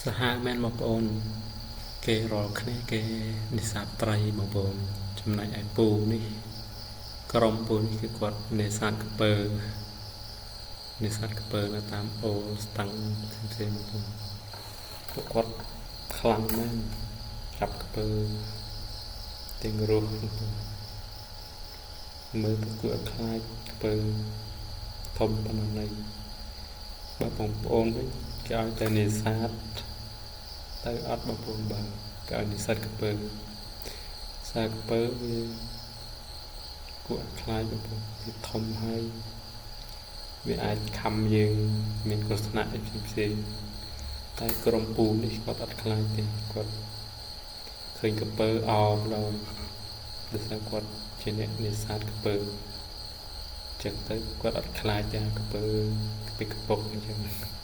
សាហាវមែនបងប្អូនគេរាល់គ្នាគេនេសាទត្រីបងប្អូនចំណែកឯពូនេះក្រុមពូនេះគឺគាត់នេសាទក្រពើនេសាទក្រពើនៅតាមអូរស្ទឹងផ្សេងៗបងប្អូនពួកគាត់ខ្លាំងមែនចាប់ក្រពើទាំងរស់បងប្អូនមើលទៅគួរឲ្យខ្លាចក្រពើធំប៉ុណ្ណាណីបើបងប្អូនវិញគេឲ្យតែនេសាទទៅអត់បងប្អូនបើគេឲ្យនេសាទក្រពើសារក្រពើវាគួរឲ្យខ្លាចបងប្អូនវាធំហើយវាអាចខំយើងមានគ្រោះថ្នាក់អីផ្សេងៗតែក្រុមពូនេះគាត់អត់ខ្លាចទេគាត់ឃើញក្រពើអោបដល់ដោយសារគាត់ជាអ្នកនេសាទក្រពើចឹងទៅគាត់អត់ខ្លាចទេក្រពើពីកពុកអញ្ចឹង។